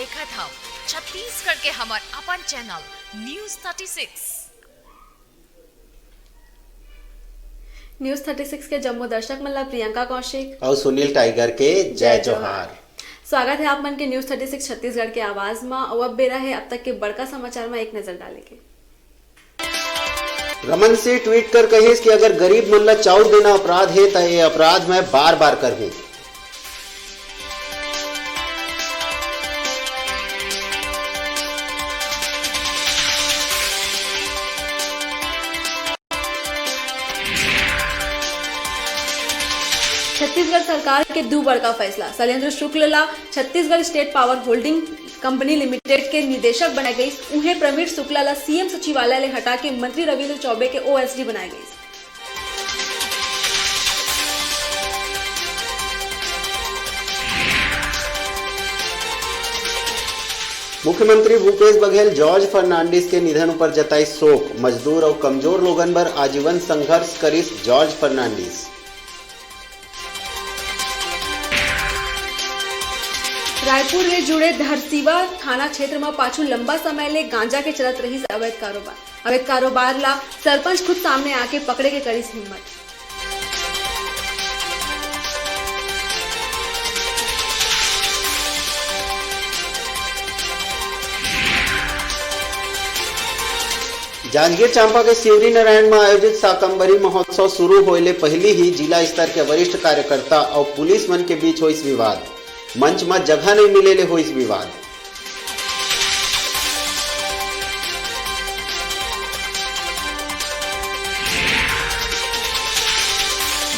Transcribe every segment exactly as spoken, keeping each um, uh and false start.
देखत हव छत्तीसगढ़ के हमर अपन channel news thirty six. News thirty six के जम्मो दर्शक मन ला प्रियंका कौशिक अउ सुनील टाइगर के जय जय जोहार। जोहार। स्वागत हे आप मन के न्यूज़ थर्टी सिक्स छत्तीसगढ़ के आवाज म। अउ अब बेरा हे अब तक के बड़का समाचार म एक नजर डाले के। रमन सिंह ट्वीट कर कहिस कि अगर गरीब मन ला चाउर देना अपराध हे, त ये अपराध मैं बार-बार करहूं। छत्तीसगढ़ सरकार के दू बड़का फैसला, शैलेंद्र शुक्ल ला Chhattisgarh state power holding company limited के निदेशक बनाए गइस, उहें प्रवीण शुक्ला ला सीएम सचिवालय ले हटा के मंत्री रविंद्र चौबे के ओएसडी बनाए गइस। मुख्यमंत्री भूपेश बघेल जॉर्ज फर्नांडिस के निधन उपर जताइस शोक, मजदूर अउ कमजोर लोगन बर आजीवन संघर्ष करिस जॉर्ज फर्नांडिस। रायपुर ले जुड़े धरसीवा थाना क्षेत्र म पाछू लंबा समय ले गांजा के चलत रहिस अवैध कारोबार। अवैध कारोबार ला सरपंच खुद सामने आके पकड़े के करिस हिम्मत। जांजगीर चांपा के शिवरीनारायण म आयोजित शाकंभरी महोत्सव शुरू होए ले पहिली ही जिला स्तर के वरिष्ठ कार्यकर्ता अउ पुलिस मन के बीच होइस विवाद। मंच म जगह नइ मिले ले होइस विवाद।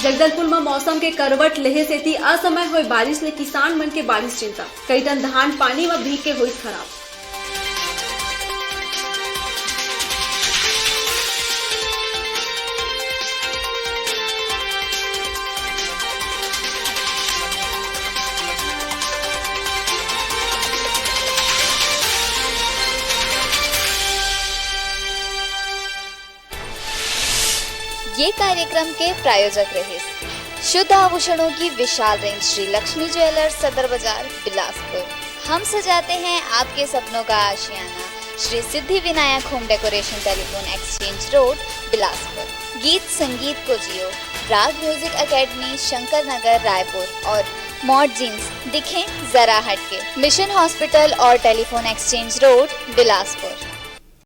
जगदलपुर म मौसम के करवट लेहे सेती असमय होए बारिश ले किसान मन के बाढ़िस चिंता। कई टन धान पानी म भीग के होइस खराब। ये कार्यक्रम के प्रायोजक रहिस शुद्ध आभूषणों की विशाल रेंज श्री लक्ष्मी ज्वेलर्स सदर बाजार बिलासपुर। हम सजाते हैं आपके सपनों का आशियाना। Shri Siddhi Vinayak home decoration, telephone exchange road Bilaspur. गीत संगीत को जियो, राग म्यूजिक एकेडमी, शंकर नगर रायपुर और मॉड जींस, दिखें जरा हटके, मिशन हॉस्पिटल और टेलीफोन एक्सचेंज रोड बिलासपुर।